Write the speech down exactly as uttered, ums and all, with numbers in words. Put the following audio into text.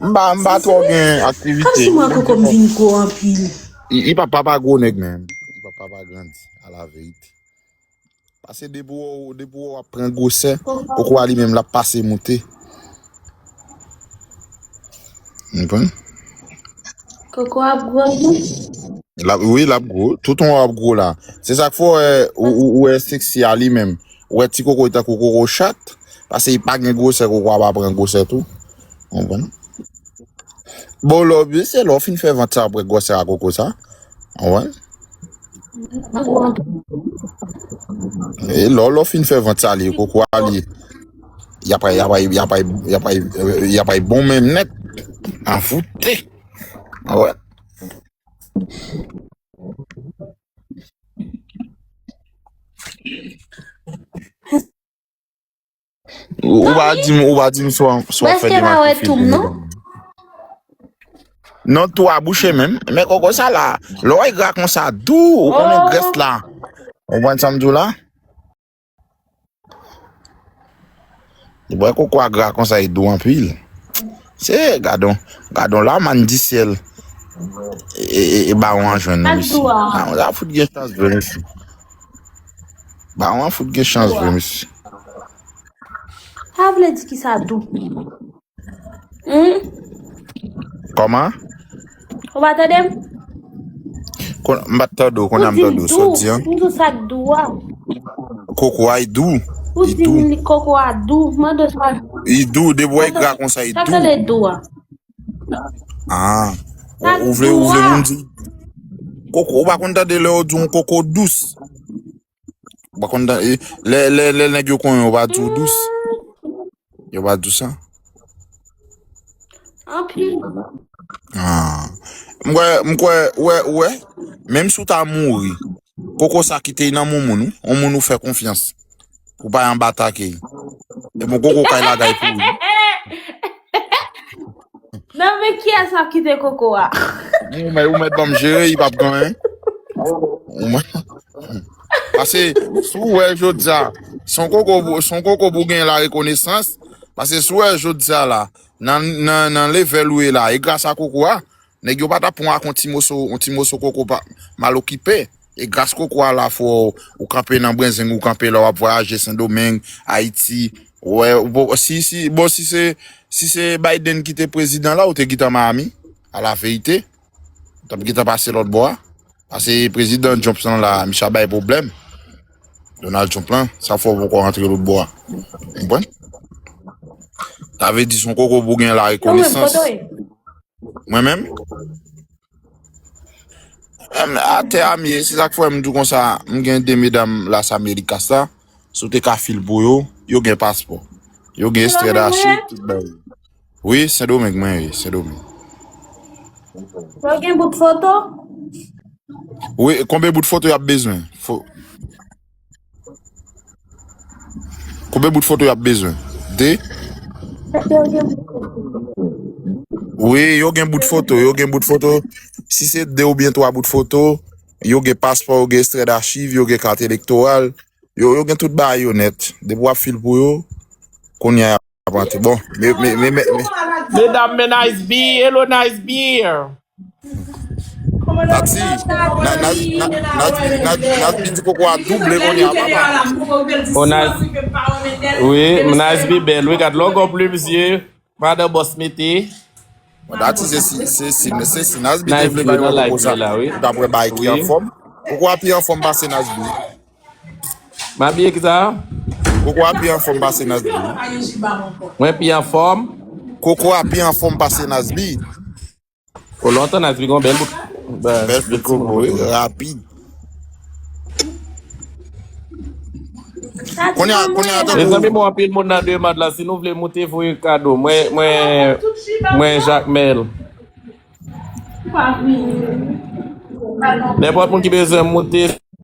M pa, m pa twò gen aktivite. Kòmsi mwen koko m vin gwo anpil. Li, li pa papa gwo nèg menm. Li pa papa grandi, a la verite. Paske depi w, depi w ap pran gwosè, koko a li menm l ap pase moute. Ou konprann? Koko ap gwo tou. L ap, wi, l ap gwo. Tout yon ap gwo la. Se sa k fè w wè, ou, ou, ou wè seksi a li menm. Ou wè ti koko li tankou koko chat. Paske li pa gen gwosè, koko a pa pran gwosè tou. Ou konprann? Bon, lè w, se lè w fin fè vant sa, apre gwosè a koko sa. Ou konprann? E lè w, lè w fin fè vant sa, li, koko a li. Y ap, y ap, y ap, y ap, y ap, y ap bon menm nèt. Anvoute. Ou konprann? Ou, ou pa di m, ou pa di m si w, si w ap fè demach pou fil pou medam. Non, tou a bouche menm. Men koko sa la, lè w wè gra konsa dou, ou konnen grès la. Ou konprann sa m di w la? Ou wè koko a gra konsa, e dou anpil. Se, gadon, gadon la, man di syèl. E, e, e bawon an jwenn nou isi. Bawon an fout gen chans vre, mesye. Bawon an fout gen chans vre, mesye. Sa vle di ki sa dou? Hmm? Kòman? Ou pa tande m? Kon-, m pa t tande w, kounye a m tande w, sa w di an? Ou di m dou, m di w sa k dou a. Koko a, li dou. Ou di m koko a dou, m mande w sa. Li dou, depi w wè l gra konsa, li dou. Sa k rele dou a? Ah. Ou, ou vle, ou vle pou m di? Koko, ou pa konn tande lè yo di yon koko dous? Ou pa konn tande, lè, lè, lè nèg yo konn yo pa di w dous? Yo pa di w sa? Anpil. Ah. M kwè, m kwè, ou wè, ou wè, menm si w ta mouri, koko sa kite nan men yon moun, wi. Yon moun ou fè konfyans. Pou pa anba atake. E bon, koko kay lagay pou ou. Non, men kiyès ap kite koko a? Ou mèt, ou mèt ban m jere, li p ap gen anyen. Ou mèt. Paske, si w wè jodi a, se yon koko, se yon koko pou gen la rekonesans. Paske, si w wè jodi a la, nan, nan, nan level ou ye la, e gras a koko a, nèg yo pa t ap pran w ak yon ti moso, yon ti moso koko pa, mal okipe. E gras koko a la fè w, ou kanpe nan Brenzeng, ou kanpe la, w ap vwayaje Sendomeng, Ayiti. Wè, bon, si, si, bon, si se, si se Biden ki te prezidan la, ou te gentan Miami, a la verite. Ou t ap gentan pase lòt bò a. Paske prezidan Trump lan la, misye ap bay pwoblèm. Donald Trump lan, sa fè w poko rantre lòt bò a. Ou konprann? Sa vle di se yon koko pou gen la rekonesans. Mwen menm? Em, atè a m ye, se sa k fè m di w konsa, m gen de medam Las Americas la, si w te ka fil pou yo, yo gen paspò. Yo gen ekstrè dachiv, tout bagay. Wi, Sendomeng, mwen ye, Sendomeng. Yo gen bout foto? Wi, konbyen bout foto y ap bezwen? Fo-, Konbyen bout foto y ap bezwen? De? Wi, yo gen bout foto, yo gen bout foto. Si se de oubyen twa bout foto, yo gen paspò, yo gen ekstrè dachiv, yo gen kat elektoral, yo, yo gen tout bagay yo nèt. Depi w ap fil pou yo, kounye a y ap rantre. Bon, me, me, me, me, me. Medam, men Nice B, hello Nice B. Nati, na, na, na, na, na, Nasbi di koko a double kounye a, papa. O Nas-, wi, Nasbi bèl, wi, gad lògò plim zye, madan bòs mete. Bon, Nati, se si, se si, se si Nasbi te vle bay mwen koko sa, ou t ap wè bagay ki anfòm. Koko a pi anfòm pase Nasbi. M abiye ki sa? Koko a pi anfòm pase Nasbi. Mwen pi anfòm. Koko a pi anfòm pase Nasbi. O lontan Nasbi gon bèl bout. Bèl bout koko, wi, rapid. Kounye a, kounye a, tankou mezanmi, bon, anpil moun nan demann la, si nou vle moute, voye kado. Mwen, mwen, mwen Jacmel. Nenpòt moun ki bezwen moute,